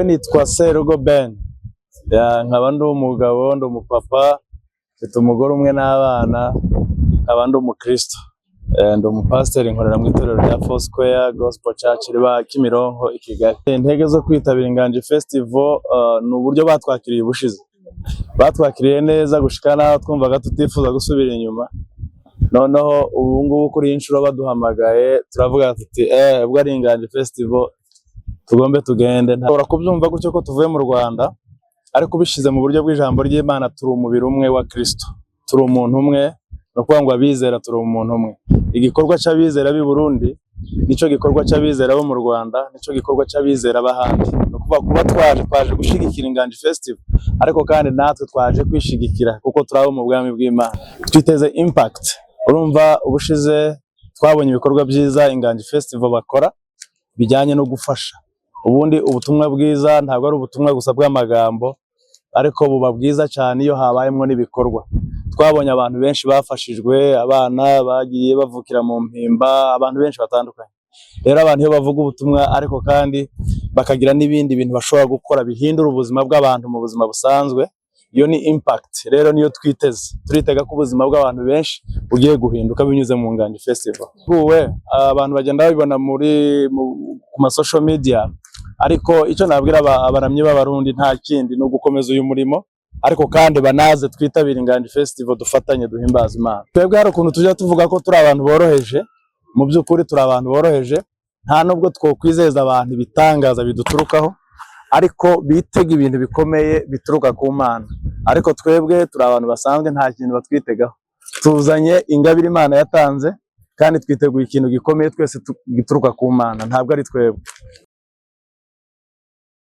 Nitwa Serugo Ben. Ya, nkaba ndi umugabo, ndi umupapa, mfite umugore umwe n'abana, nkaba ndi umukristo. Ndi umupasiteri, nkorera mu itorero rya Foursquare Gospel Church riba Kimironko i Kigali. Intege zo kwitabira Inganji Festival ni uburyo batwakiriye ubushize. Batwakiriye neza gushika naho twumvaga tutifuza gusubira inyuma. Noneho ubu ngubu kuri iyi nshuro baduhamagaye, turavuga tuti: "Ubwo ari Inganji Festival, tugombe tugende." Ntabwo kubyumva gutyo ko tuvuye mu Rwanda, ariko ubishize mu buryo bw'ijambo ry'Imana, turi umubiri umwe wa Kristo, turi umuntu umwe. Ni ukuvuga ngo abizera turi umuntu umwe. Igikorwa cy'abizera b'i Burundi nico gikorwa cy'abizera bo mu Rwanda, nico gikorwa cy'abizera b'ahandi. Ni ukuvuga kuba twaje gushigikira Inganji Festival, ariko kandi natwe twaje kwishigikira kuko turi abo mu bwami bw'Imana. Twiteze impact. Urumva, ubushize twabonye ibikorwa byiza Inganji Festival bakora bijyanye no gufasha. Ubundi ubutumwa bwiza ntabwo ari ubutumwa gusa bw'amagambo, ariko buba bwiza cyane iyo habayemwo n'ibikorwa. Twabonye abantu benshi bafashijwe, abana bagiye bavukira mu Mpimba, abantu benshi batandukanye. Rero abantu iyo bavuga ubutumwa ariko kandi bakagira n'ibindi bintu bashobora gukora bihindura ubuzima bw'abantu mu buzima busanzwe, iyo ni impact. Rero niyo twiteze. Turitega ko ubuzima bw'abantu benshi bugiye guhinduka binyuze mu Nganji Festival. Uwe abantu bagenda babibona ku ma social media, ariko icyo nabwira abaramyi b'Abarundi nta kindi, ni ugukomeza uyu murimo, ariko kandi banaze twitabire Inganji Festival, dufatanye duhimbaze Imana. Twebwe hari ukuntu tujya tuvuga ko turi abantu boroheje. Mu by'ukuri turi abantu boroheje. Nta nubwo twokwizeza abantu ibitangaza biduturukaho, ariko bitega ibintu bikomeye bituruka ku Mana. Ariko twebwe turi abantu basanzwe, nta kintu batwitegaho. Tuzanye ingabire Imana yatanze, kandi twiteguye ikintu gikomeye twese gituruka ku Mana, ntabwo ari twebwe.